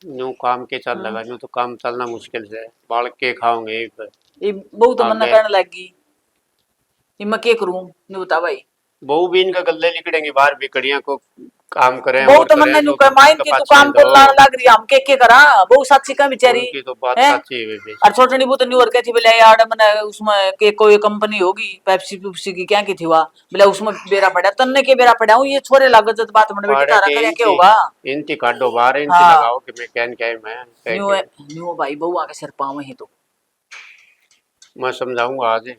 न्यू काम के चल लगा, न्यू तो काम चलना मुश्किल से, बाल के खाओगे? ये बहू तो मन्ना कहने लग गई, ये मैं के करूं, न्यू बता भाई। बहू भी इनका गल्ले लिकड़ेंगे बाहर भी, कड़ियां को काम करें। बहू तो मन्ना न्यू कह, माइन की तू काम को लान लग रही, हम के के करा? बहू साची का बेचारी, उनकी तो बात साची है। और छोटनी बहू तो न्यू और कहती बोले यार, मैंने उसमें के कोई कंपनी होगी पेप्सी पुप्सी की, क्या की थी वह, बोले उसमें बेरा पड़ा। तन्ने के बेरा पड़ा हूँ, ये छोरे लागत जब बात बन बैठी, तारा करे के होगा? इनती काटो बाहर, इनती लगाओ कि मैं कहन क्या है, मैं न्यू है, न्यू भाई, बहू आके सिर पावे ही तो। मैं समझाऊंगा आज।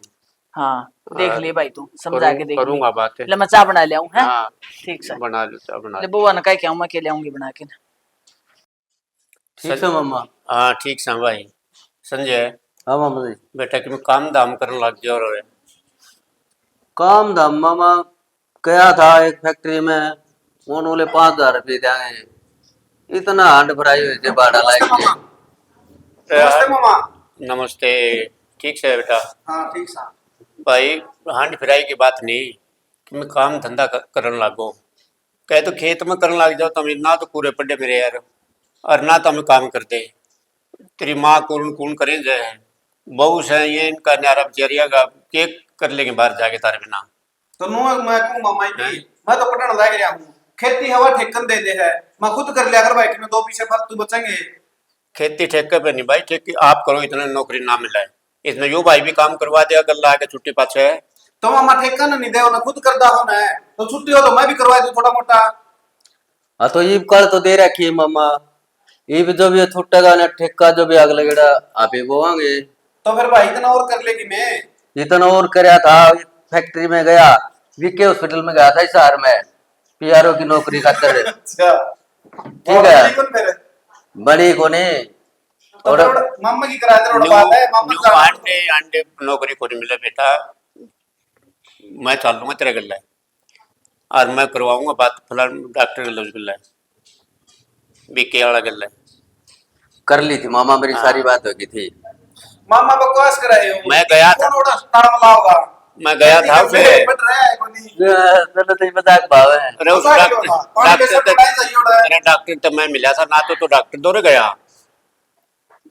हाँ, देख ले भाई, तू समझा के देख, करूंगा बात। ले, मैं चाय बना ले आऊं, हैं? हाँ, ठीक से बना लो, चाय बना ले। बहू ने कह के आऊं, मैं के ले आऊंगी बना के ना। ठीक है मामा। हाँ, ठीक से भाई। संजय। हाँ मामा जी। बेटा, कि मैं काम धाम करने लग जाओ रे। काम धाम मामा, गया था एक फैक्ट्री में, उन्होंने पाँच हजार रुपये देंगे, इतना हंड फ्राई हुए थे भाड़ा लाए। नमस्ते मामा। नमस्ते। ठीक से बेटा? हाँ, ठीक सा। भाई, हंड फ्राई की बात नहीं, कि मैं काम धंधा करने लागो। कहे तो खेत में करने लग जाओ, तुम ना तो पूरे पड़े मेरे यार, और ना तुम काम करते। तेरी माँ कौन कौन करें जाए, बहू से ये इनका न्यारा बेचारिया का के कर लेंगे बाहर जाके तारे बिना। तो नु मैं कहूँ मामा जी, मैं तो पढ़ने लग रहा हूँ, खेती हवा ठेकन दे दे है, मैं खुद कर लिया कर भाई, कि मैं दो पीछे फालतू बचेंगे। खेती ठेके पे नहीं भाई, ठेके आप करो, इतने नौकरी ना मिले। इसमें यो भाई भी काम करवा दिया, गल्ला आके छुट्टी पाछे। तो मामा ठेका ना नहीं दे, ना खुद करदा हो ना, तो छुट्टी हो तो मैं भी करवा दूँ थोड़ा मोटा। हाँ, तो ईब कल तो दे रखी है मामा, ईब जो भी छुट्टेगा ना ठेका, जो भी अगले गेड़ा आप ही बोवांगे। तो फिर भाई इतना और कर लेगी मैं। इतना और करया था, फैक्ट्री में गया, वीके हॉस्पिटल में गया था इस शहर में, पीआरओ की नौकरी खातर। अच्छा। ठीक है। बनी कौन फिर? बनी कोनी। तो और फिर मामा की करा दे, और न्यू, बात है, मामा न्यू का अंडे, अंडे नौकरी कोनी मिले बेटा, मैं चल लूंगा तेरे गल्ले। और मैं करवाऊंगा बात फलान डॉक्टर गल्ले, उस गल्ले, बीके वाला गल्ले। कर ली थी मामा, मेरी हाँ। सारी बात हो गई थी। मामा बकवास कराए हो। मैं गया था। कौन ओड़ा ताड़ मला होगा? मैं गया था उसे। बट रहा है कोनी। चलो, तो मजाक भाव है। अरे उस मजाक डॉक्टर, नहीं होता। पानी डॉक्टर कैसे तो, पढ़ाई जाइए ओड़ा। अरे डॉक्टर तो मैं मिला था ना, तो, तो डॉक्टर दौरे गया।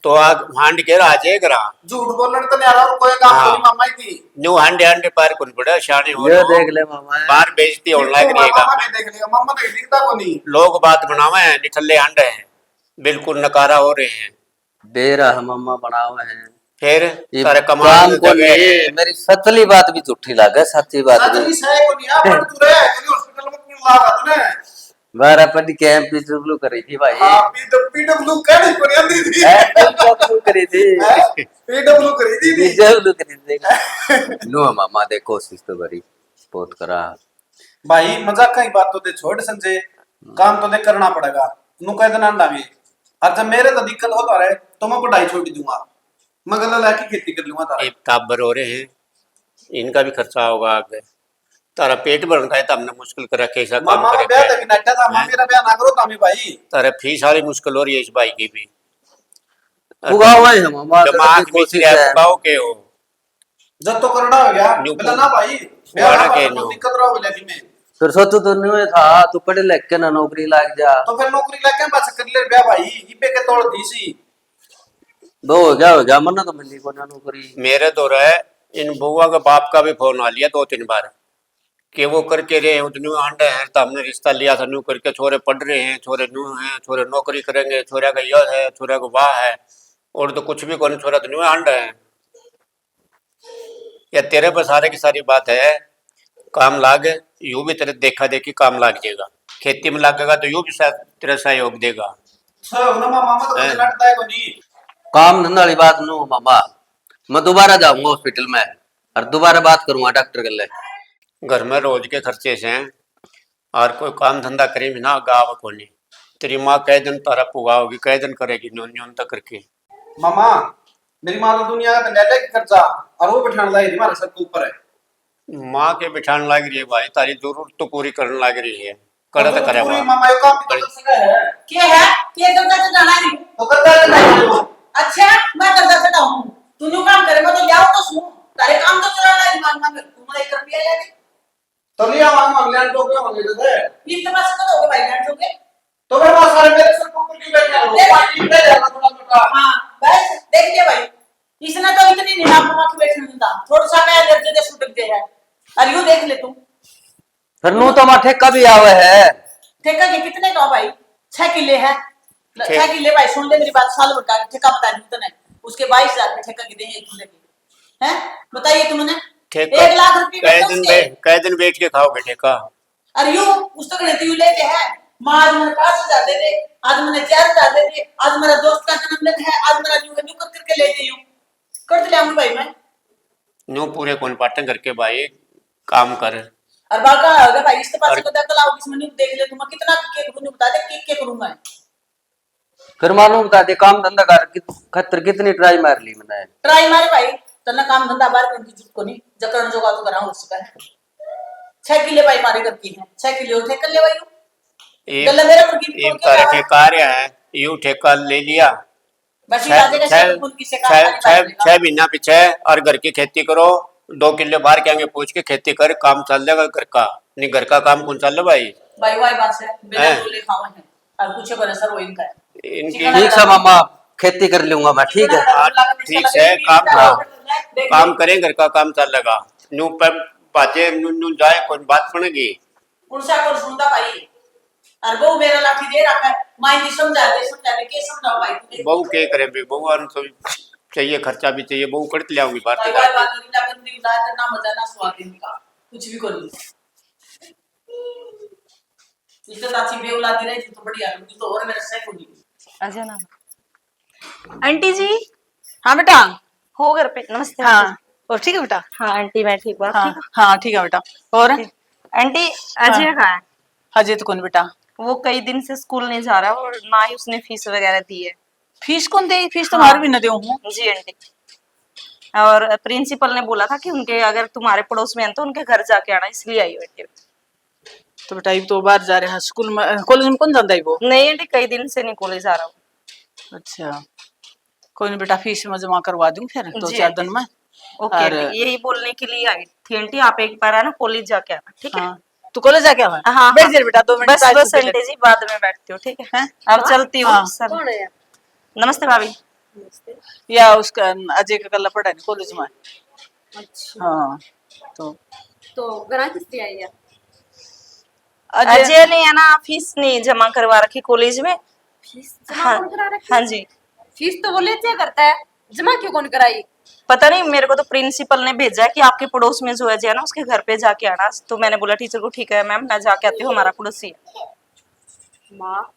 तो आग हांड के राजे करा। झूठ बोलण तो नहीं आ रहा, और कोई काम हाँ। कोई मामा ही थी। न्यू हांडे हांडे बाहर कौन पड़ा, शाने हो ये लो। देख ले मामा है। बाहर बेइज्जती होने लग रही है मामा काम ने में। देख लिया, मामा ने दिखता को नहीं। लोग बात बनावे हैं, निठल्ले हांडे हैं, बिल्कुल नकारा हो रहे हैं। बेरा है मामा बनावे हैं। फिर ये तारे कमाल काम को नहीं, मेरी सचली बात भी झूठी लागे, सच्ची बात सच भी। नहीं सही को नहीं, आप तू रहे, हॉस्पिटल में कौन ला रहा तूने? बारह पढ़ के पीडब्ल्यू करी थी भाई। हाँ, पीडब्ल्यू कहनी पड़ी थी। हैं, पीडब्ल्यू करी थी। हैं? पीडब्ल्यू करी थी। पीडब्ल्यू करी थी। नो मामा, देख कोशिश तो करी, बहुत करा। भाई, मजाक का ही बात तो दे छोड़ संजय, काम तो दे करना पड़ेगा। नु कह देना अंडा भी। और जब मेरे तो दिक्कत हो तो रहे, तो मैं पढ़ाई छोड़ दूंगा, मैं गला लाके खेती कर लूंगा तारा। ये टाबर हो रहे हैं, इनका भी खर्चा होगा आगे। तारा पेट भरन का है, तो हमने मुश्किल कर रखे, ऐसा काम मामा करे ब्याह पे। तक नट्टा था, मामा हैं? मेरा ब्याह ना करो तामी भाई। तारा फीस वाली मुश्किल हो रही है इस भाई की भी। पुगाओ है मामा, दिमाग में कोशिश है। पुगाओ के हो? जब तो करना हो गया, न्यू बोला ना भाई, ब्याह पुगाना ना के तो न्यू। दिक्कत रहा हो गया कि मैं। फिर सोचो तो न्यू था, तू पढ़े लिख के ना नौकरी लाग जा। तो फिर नौकरी लाग के बस कर ले ब्याह भाई, इबे के तोड़ दी सी। दो हो गया, हो गया, मन्ना तो मिली कोन्या नौकरी। मेरे तो रहे, इन बुआ के बाप का भी फोन आ लिया दो तीन बार, कि वो करके रहे हैं, न्यू आंडे हैं, तो हमने रिश्ता लिया था, न्यू करके छोरे पढ़ रहे हैं, छोरे न्यू हैं, छोरे नौकरी करेंगे, छोरा का यह है, छोरा का वाह है, और तो कुछ भी कौन, छोरा तो न्यू आंडे हैं। या तेरे पर सारे की सारी बात है, काम लाग, यू भी तेरे देखा देखी काम लाग जाएगा, खेती में लागेगा तो यू भी सा-, तेरा सहयोग देगा। सहयोग ना मामा, मैं तो कभी हैं? लड़ता है कोनी। काम धंधा वाली बात नो मामा, मैं दोबारा जाऊंगा हॉस्पिटल में और दोबारा बात करूंगा डॉक्टर गल्ले। घर में रोज के खर्चे से हैं, और कोई काम धंधा करे भी ना, गाव कोनी। तेरी माँ कै दिन तारा पुगाओगी, कै दिन करेगी न्यून न्यून तक करके। मामा, मेरी माँ तो दुनिया का धंधा लेके खर्चा और वो बिठाने लाई थी हमारे सर के ऊपर है। माँ के बिठान लाग रही है भाई, तारी जरूरत तो पूरी करने लाग रही है। कड़ा तो करे पूरी माँ। मामा, ये काम तो कर सके है। के है? के करता तो जाना नहीं। तो करता तो जाना नहीं। अच्छा, मैं करता तो हूँ। तू न्यू काम करे, मैं तो जाओ तो सू। तारे काम तो चला रहा है, मांग मांग, तू मैं एक रुपया ले ले। तो लिया मांग मांग, लैंड हो गया, हो गया तो है। इतना से तो होगा भाई, लैंड हो गया। तो मेरे पास सारे मेरे से ऊपर की बैठे हो, देख। पार्टी ले जाएगा थोड़ा मोटा। हाँ, बस, देख लिया भाई। इसने तो इतनी नहीं नाक माखी बैठने देता। थोड़ा सा मैं जब जगह सुटक गया है। और यूं देख ले तू। फिर नू तो मां ठेका भी आवे है। ठेका के कितने का भाई? छह किले है। ठीक। छह किले भाई, सुन ले मेरी बात, साल भर का ठेका बता दूं तने। उसके बाईस हजार रुपये ठेका के देंगे एक किले के। हैं? बताइए तुमने। ठेका एक लाख रुपये में कै तो दिन उसके बै-, कै दिन बैठ के खाओगे ठेका? और यू उस तक रहती यू लेके है, माँ आज मैंने पाँच हजार दे दे, आज मैंने चार हजार दे दे, आज मेरा दोस्त का जन्मदिन है, आज मेरा न्यू न्यू कर करके ले गई हूँ। कर तो लिया भाई मैं। न्यू पूरे कौन पाटन करके भाई, काम कर। और बाका हो गया भाई, इसके पास और को दखल आओ, इसमें न्यू देख ले, तुम कितना केक न्यू बता दे, केक के करूंगा। फिर मालूम बता दे, काम धंधा कर कित-, खतर कितनी ट्राई मार ली मैंने। ट्राई मारे भाई, तन्ने काम धंधा बाहर करने की जरूरत को नहीं, जकड़न जोगा तो करा हो सका है। छह किले भाई मारे करती है, छह किले उठे कर ले भाई। एक, गल्ला मेरे पर की एक तारे ठेका रहा है, यू ठेका ले लिया। बस ये छह, बातें का छह, शब्द उनकी से छह, काम छह, करेगा। छह महीना पीछे और घर की खेती करो, दो किले बाहर के आगे पूछ के खेती कर, काम चल जाएगा घर का। नहीं, घर का काम कौन चल रहा भाई? भाई, वही बात है, बिना हैं? बोले खावा है। और कुछ भरोसा वो इनका है। इनकी ठीक है मामा, खेती कर लूंगा मैं, ठीक है। हाँ, ठीक है, काम करो। काम करें, घर का काम चलेगा। न्यू पे बाजे, न्यू, न्यू जाए, कोई बात सुनेगी? कौन सा कौन सुनता भाई? और बहू मेरा लाठी दे रखा है, माई जी समझा दे, समझा दे, के समझाओ भाई तू? बहू के करे बे? बहू आन तो चाहिए, खर्चा भी चाहिए, बहू कड़क ले आऊंगी बाहर भाई, से भाई, जाके। बात नहीं, ना गंदी उलाद, ना मजा, ना स्वाद इनका, कुछ भी करूंगी। इससे तो अच्छी बेवलादी रही तो बढ़िया, तू तो और मेरा सही होगी। अजय नाम। आंटी जी। हाँ बेटा। हो घर पे? नमस्ते हाँ। आंटी। और ठीक है बेटा? हाँ आंटी, मैं ठीक हूँ, आप हाँ, ठीक हो? हाँ, ठीक है बेटा। और? ठीक। आंटी, अजय हाँ। कहाँ है? अजय तो कौन बेटा? वो कई दिन से स्कूल नहीं जा रहा और ना ही उसने फीस वगैरह दी है। फीस कौन दे? फीस तो हाँ। मार भी ना दे हूँ। जी आंटी। और प्रिंसिपल ने बोला था कि उनके, अगर तुम्हारे पड़ोस में है तो उनके घर जाके आना, इसलिए आई हूँ आंटी। तो बेटा, इब तो बाहर जा रहे हैं स्कूल में, अ, कॉलेज में कौन जाता है वो? नहीं आंटी, कई दिन से नहीं कॉलेज आ रहा हूँ। अच्छा, कोई नहीं बेटा, फीस मैं जमा करवा दूँ फिर दो जी चार आंटी। दिन में। ओके और आंटी, यही बोलने के लिए आई थी आंटी, आप एक बार है ना कॉलेज जाके आना, ठीक है? हाँ, तू कॉलेज जाके आवा। हाँ, बैठ हाँ। जा बेटा, दो मिनट बस, चाय बस पी ले। आंटी जी, बाद में बैठती हूँ, ठीक है? हैं? अब हाँ? चलती हूँ हाँ। सर। कौन है? नमस्ते भाभी। नमस्ते। या उसका, अजय का कल्ला पढ़ा नहीं कॉलेज में। अच्छा। हाँ, तो तो घरा किस लिए आई है? अजय अजय ने है ना फीस नहीं जमा करवा रखी कॉलेज में। फीस जमा हाँ, कौन करा रखी? हाँ जी। फीस तो वो लेते करता है, जमा क्यों कौन कराई? पता नहीं, मेरे को तो प्रिंसिपल ने भेजा है कि आपके पड़ोस में जो है, जो है ना, उसके घर पे जाके आना। तो मैंने बोला टीचर को, "ठीक है मैम, मैं जाके आती हूँ, हमारा पड़ोसी है।" माँ,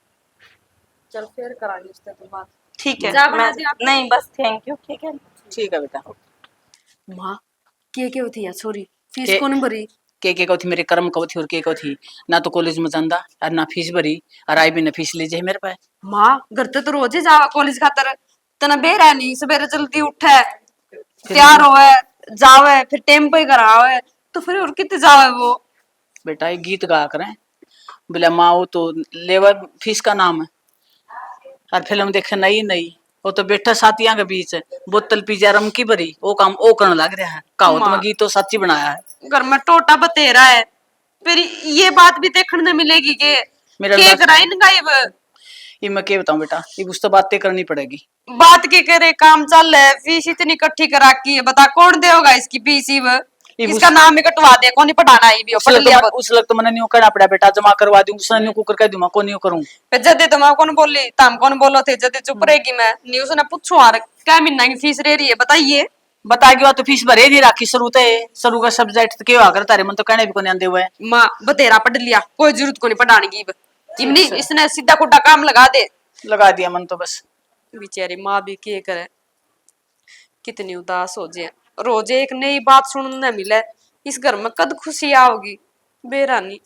चल फिर करांगे उससे तो बात। ठीक है, जा बना मैं दे आप। नहीं, बस थैंक यू, ठीक है। ठीक है बेटा। माँ, के के होती है सॉरी, फीस के कौन भरी? के के को थी, मेरे कर्म को थी और के को थी, ना तो कॉलेज में जांदा और ना फीस भरी, और आई भी ना फीस ले जाए मेरे पे। माँ, घर ते तो रोज ही जावा कॉलेज खातर, तने बेरा नहीं, सवेरे जल्दी उठे, फिर तैयार होवे, जावे, फिर टेम्पो ही घर आवे, तो फिर और कितने जावे वो? बेटा, एक गीत गाया करें, बोले, "माँ, वो तो लेवे फीस का नाम है और फिल्म देखे नई नई, वो तो बैठा साथियां के बीच, बोतल पी जा रम की भरी, वो काम वो करने लग रहा है।" कहावत में माँ। गीत तो सच्ची बनाया है। घर में टोटा बतेरा है, फिर ये बात भी देखने में मिलेगी कि मेरा के लग- कराइन गायब। ये मैं के बताऊं बेटा, ये कुछ तो बातें करनी पड़ेगी। बात के करे, काम चल है, फीस इतनी इकट्ठी कर रखी है, बता कौन देगा इसकी फीस? इब इब इसका उस- नाम ही कटवा दे, कौन ही पढ़ाना है, भी उस पढ़ वक्त लिया तो, बस। उस वक्त तो मैंने न्यू कहना पड़ा, "बेटा, जमा करवा दूं," उसने न्यू कुकर कह दूं, मैं कौन न्यू करूं। फिर जदे तो मैं कौन बोली, तम कौन बोलो थे, जदे चुप हम्म। रहेगी मैं। न्यू उसने पूछो, "यार, क्या महीना की फीस रह रही है, बताइए।" बता गया तो फीस भरे नहीं रखी शुरू ते, शुरू का सब्जेक्ट तो के हुआ कर तारे, मन तो कहने भी कोनी आंदे हुए। माँ, बतेरा पढ़ लिया, कोई जरूरत कोनी पढ़ाने की। इब इमनी अच्छा। इसने सीधा खुटा काम लगा दे। लगा दिया मन तो बस। बेचारी माँ भी के करे, कितनी उदास हो जाए। रोज एक नई बात सुनने मिले, इस घर में कद खुशी आओगी? बेरानी।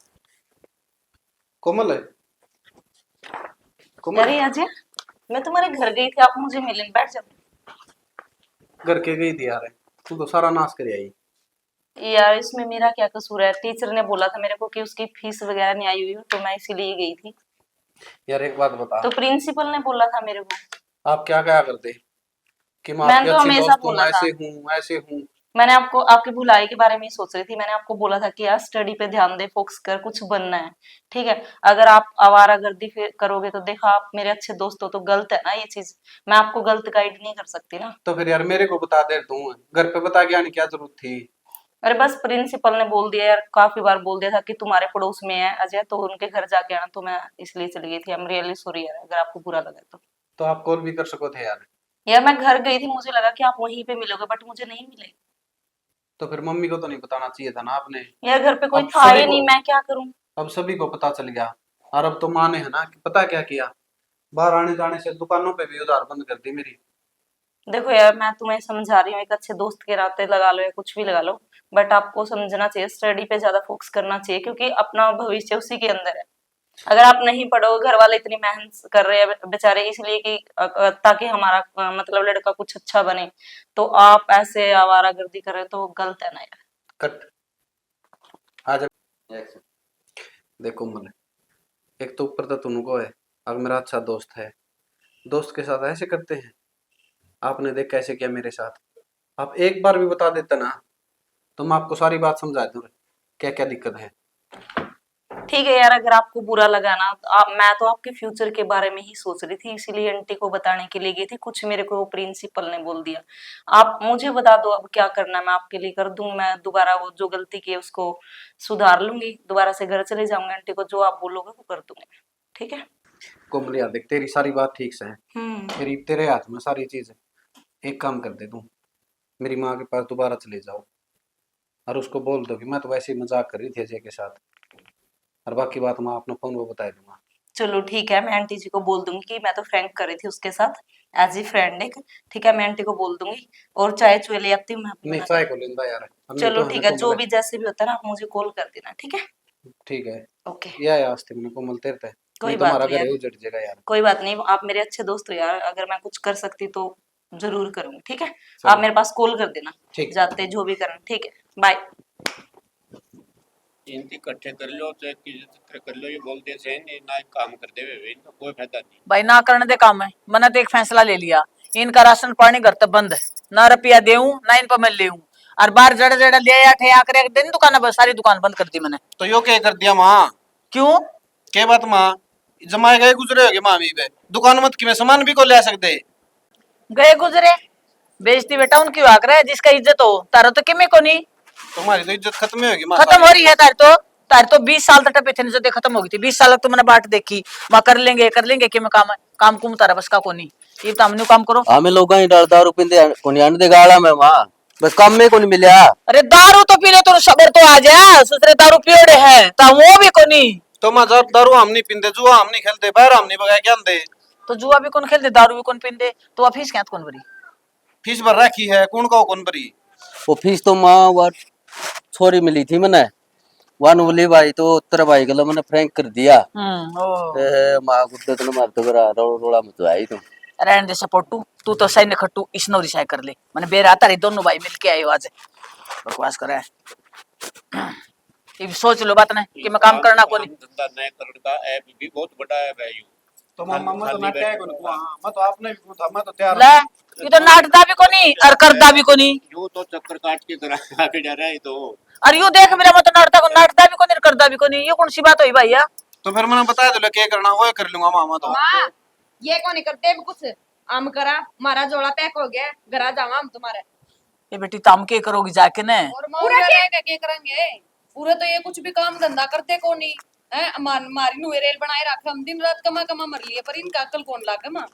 कोमल है। कोमल। अरे अजय, मैं तुम्हारे घर गई थी, आप मुझे मिले नहीं, बैठ जाओ। घर के गई थी यार, तू तो सारा नाश कर आई। यार, इसमें मेरा क्या कसूर है? टीचर ने बोला था मेरे को कि उसकी फीस वगैरह नहीं आई हुई, तो मैं इसीलिए गई थी। यार, एक बात बता। तो प्रिंसिपल ने बोला था मेरे को। आप क्या क्या करते कि मैं मैंने आपकी तो अच्छी हमेशा दोस्त हूँ, बोला था। ऐसे हूँ, ऐसे हूँ। मैंने आपको, आपकी भलाई के बारे में ही सोच रही थी। मैंने आपको बोला था कि यार, स्टडी पे ध्यान दे, फोकस कर, कुछ बनना है, ठीक है? अगर आप आवारागर्दी फिर करोगे तो देखो, आप मेरे अच्छे दोस्त हो, तो गलत है ना ये चीज। मैं आपको गलत गाइड नहीं कर सकती ना। तो फिर यार, मेरे को बता दे तू, घर पे बता के आने की क्या जरूरत थी? अरे बस, प्रिंसिपल ने बोल दिया यार, काफी बार बोल दिया था कि तुम्हारे पड़ोस में है अजय, तो उनके घर जाके आना, तो मैं इसलिए चली गई थी। I'm really sorry यार, अगर आपको बुरा लगा तो। तो आप कॉल भी कर सको थे यार। यार, मैं घर गई थी, मुझे लगा कि आप वहीं पे मिलोगे, बट मुझे नहीं मिले। तो फिर मम्मी को तो नहीं बताना चाहिए था ना आपने? यार, घर पे कोई अब था सभी ही को, नहीं, मैं क्या करूं? अब सभी को पता चल गया। और अब तो माँ ने, है ना, कि पता क्या किया, बाहर आने जाने से दुकानों पे भी उधार बंद कर दी मेरी। देखो यार, मैं तुम्हें समझा रही हूँ, एक अच्छे दोस्त के नाते लगा लो या कुछ भी लगा लो, बट आपको समझना चाहिए, स्टडी पे ज्यादा फोकस करना चाहिए, क्योंकि अपना भविष्य उसी के अंदर है। अगर आप नहीं पढ़ोगे, घर वाले इतनी मेहनत कर रहे हैं बेचारे, इसलिए कि अ, अ, ताकि हमारा अ, मतलब लड़का कुछ अच्छा बने, तो आप ऐसे आवारागर्दी कर रहे हो, तो गलत है ना यार। कट। आ जा। Action। देखो मने, एक तो ऊपर तो तुमको है, अब मेरा अच्छा दोस्त है, दोस्त के साथ ऐसे करते हैं? आपने देख कैसे किया मेरे साथ। आप एक बार भी बता देते ना, तो मैं आपको सारी बात समझा दूँ, क्या क्या दिक्कत है। ठीक है यार, अगर आपको बुरा लगा ना, तो आप, मैं तो आपके फ्यूचर के बारे में ही सोच रही थी, इसीलिए आंटी को बताने के लिए गई थी। कुछ मेरे को प्रिंसिपल ने बोल दिया। आप मुझे बता दो, अब क्या करना है, मैं आपके लिए कर दूंगी। मैं दोबारा वो जो गलती की है, उसको सुधार लूंगी, दोबारा से घर चले जाऊंगी। आंटी को जो आप बोलोगे, वो कर दूंगी, ठीक है? कोमल यार, देख, तेरी सारी बात ठीक से है, हम्म। तेरी, तेरे हाथ में सारी चीज है। एक काम कर दे तू, मेरी माँ के पास दोबारा चले जाओ और उसको बोल दो कि मैं तो वैसे ही मजाक कर रही थी अजय के साथ, और बाकी बात मैं अपने फोन पर बता दूंगा। चलो ठीक है, मैं आंटी जी को बोल दूंगी कि मैं तो फ्रैंक कर रही थी उसके साथ, एज ए फ्रेंड एक। ठीक है, मैं आंटी को बोल दूंगी। और चाय चुए ले आती हूँ मैं अपने नहीं, घर। चाय को लेंदा यार, अब नहीं चलो तो ठीक है, जो भी जैसे भी होता है ना, आप मुझे कॉल कर देना, ठीक है? ठीक है। ओके। या, या आस्ते मने कोमल तेरे ते। कोई नहीं तो बात हमारा नहीं घर यार। उजड़ जाएगा यार। कोई बात नहीं, आप मेरे अच्छे दोस्त हो यार, अगर मैं कुछ कर सकती तो जरूर करूंगी, ठीक है? चलो। आप मेरे पास कॉल कर देना। ठीक। जाते जो भी करना, ठीक है? बाय। इनती इकट्ठे कर लो, चाहे किसी तरह कर लो, ये बोलते से नहीं, ना काम कर दे वे, इनका कोई फायदा नहीं। भाई, ना करने दे काम है, मैंने तो एक फैसला ले लिया, इनका राशन पानी घर तक बंद है, ना रुपया देऊं, ना इन पर मैं लेऊं, और बाहर जड़ा जड़ा ले आया थे, आकर एक दिन दुकान बंद, सारी दुकान बंद कर दी मैंने। तो यो क्या कर दिया माँ? क्यों? के बात माँ? जमाए गए गुजरे होगे माँ, अभी पे दुकान मत किमे सामान भी को ले सकते। गए गुजरे? बेइज्जती बेटा उनकी हुआ करे जिसका इज्जत हो, तारो तो किमे कोनी। तुम्हारी तो इज्जत खत्म ही होगी माँ। खत्म हो रही है तारी तो। तारी तो बीस साल तक टपे थे, जो खत्म हो गई थी। बीस साल तक तो मैंने बाट देखी, माँ कर लेंगे, कर लेंगे, किमे काम, काम कुम तारा बस का कोनी। ये तो हमने काम करो। हमें लोग ही डर दारू पींदे कोनी आने दे गाला में माँ। बस काम में कोनी मिल्या। अरे दारू तो पीने तो सबर तो आ जा, सुसरे दारू पियोड़े हैं, तो वो भी कोनी। तो माँ, दारू, दारू हम नहीं पींदे, जुआ हम नहीं खेलते, बाहर हम नहीं बगाए क्या दे। तो जुआ भी कौन खेलते, दारू भी कौन पींदे, तो आप फीस क्या कौन भरी? फीस भर रखी है, कौन का कौन भरी? वो फीस तो माँ, वो छोरी मिली थी मैंने, वन बोली भाई, तो उत्तर भाई गलो मैंने फ्रैंक कर दिया। हम्म, ओ। ए, माँ गुड्डे तो मार तो करा, रो-, रोला मत आई तू। रहने दे सपोटू, तू तो सही ने खट्टू, इस नौरी साई कर ले। मैंने बेरा तारी दोनों भाई मिलके आए हो आज। बकवास करे। ये भी सोच लो बात ना कि मैं काम करना कोनी। काम धंधा नहीं करने का ऐप भी बहुत बड़ा है भाई। तो मामा, मैं तो नाटक है कोनी, हाँ, मैं तो आपने भी कहा था, मैं तो तैयार ले, हूँ। ये तो नाटदा भी कोनी और करदा भी कोनी। यूं तो चक्कर काट के करा, काट जा रहा है तो। और यू देख मेरा, मैं तो नाटदा को, नाटदा भी कोनी और करदा भी कोनी, ये कौन सी बात हुई भैया? तो फिर मैंने बताया तो ले, क्या करना वो कर लूंगा मामा तो। माँ, ये कोनी करते भी कुछ, हम करा, हमारा झोला पैक हो गया, घरा जावा हम तुम्हारे। ये बेटी, ताम के करोगी जाके ने? और माँ, पूरा उरे क्या? रह के के करेंगे? पूरे तो ये कुछ भी काम धंधा करते कोनी। हैं, मार, मारी नुए रेल बनाए रखे, हम दिन रात कमा कमा मर लिए, पर इनका अक्ल कौन लागे माँ?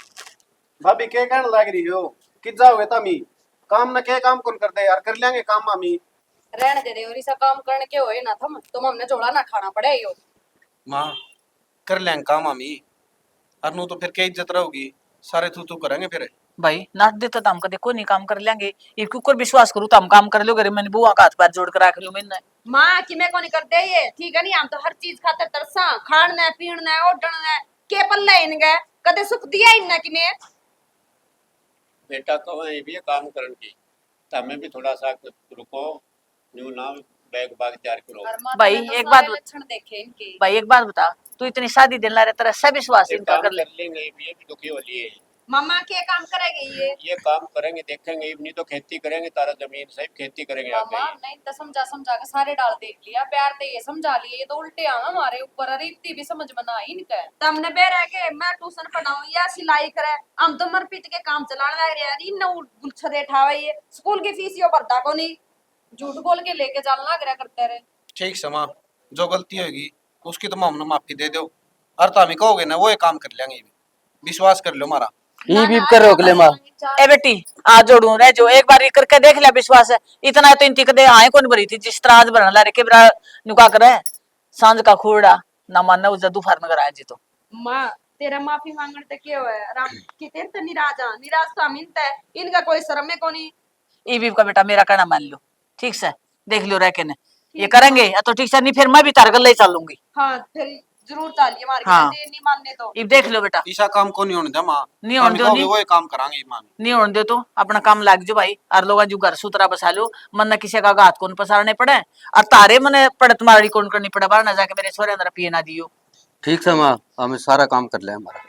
भाभी, के कहने लाग रही हो? कित जाओगे तमी? काम न के काम कौन करते यार, कर लेंगे काम मामी। रहने दे रे, और इसा काम करने के होए ना थम, तुम हमने झोला ना खाना पड़े यो। माँ, कर लेंगे काम मामी। अर नू तो फिर क्या इज्जत रहोगी, सारे थू थू करेंगे फिर। भाई, नाट देता तो हम कदे कोनी काम कर लेंगे, ये क्यों कर विश्वास करूँ तो हम काम कर लोगे रे, मैंने बुआ का हाथ पैर जोड़ कर रख लियो मैंने। माँ, कि मैं कोनी कर दे ये, ठीक है नी, हम तो हर चीज खातर तरसा, खाण ने, पीण ने, ओढ़ण ने, के पल्ले इनके, कदे सुख दिया इनने कि मैं। बेटा, कहो ये भी काम करन की, तो हमें भी थोड़ा सा रुको, न्यू ना बैग बाग तैयार करो। और माता भाई, ने तो एक सारे बात बत- लक्षण देखे इनके। भाई, एक बात बता, तू इतनी शादी देने ला रहा, तेरा सब विश्वास ये इनका काम कर ले। कर लेंगे, ये भी दुखी हो लिए। मामा, के काम करेंगे ये? ये काम करेंगे, देखेंगे, इतनी तो खेती करेंगे, तारा जमीन सही खेती करेंगे मामा, आगे। नहीं तो समझा समझा के सारे डाल देख लिया, प्यार ते ये समझा लिए, ये तो उल्टे आवे हमारे ऊपर। अरे, इतनी भी समझ में ना आई इनके। तमने बेरा के मैं ट्यूशन पढ़ाऊं या सिलाई करे, हम तो मर पीट के काम चलाने लग रहे हैं। इन गुलछदे ठावे, ये स्कूल की फीस यो भरता कोनी, झूठ बोल के लेके जान लग रहा करते रहे। ठीक से माँ, जो गलती होगी उसकी तो माँ हमने माफी दे दो, और तो हमें कहोगे ना, वो ये काम कर लेंगे, विश्वास कर लो हमारा। ई भी कर रोक ले माँ। ए बेटी, आ जोड़ू रह जो, एक बार ये करके देख लिया विश्वास है। इतना तो इनती कदे आए कौन भरी थी, जिस तरह आज भरने ला रखे बरा नुका करे। सांझ का खूड़ा ना मानना, उस जदू फार नगर आए जी तो। माँ, तेरा माफी मांगण ते के होए? राम की तेरे ते निराज हां, निराज तो हम इनते, इनका कोई शर्म है कोनी। ई भी का बेटा, मेरा कहना मान लो, ठीक से, देख लो रह के ने। ये ठीक करेंगे है। या तो ठीक से, नहीं फिर मैं भी तार गल ही चलूंगी। हाँ, फिर जरूर चालिए मार के, हाँ। नहीं मानने तो। इब देख लो बेटा। ईसा काम को नहीं होने दे माँ। नहीं होने हम दो, कहोगे नहीं। वो ही काम करांगे माँ। नहीं होने दे तो अपना काम लाग जो भाई, और लोग जो घर सुथरा बसा लो, मन न किसी का हाथ कौन पसारने पड़े, और तारे मने पड़त मारनी कौन करनी पड़े, बाहर ना जाके मेरे छोरे अंदर पिए ना दियो। ठीक से माँ, हमें सारा काम कर ले हमारा।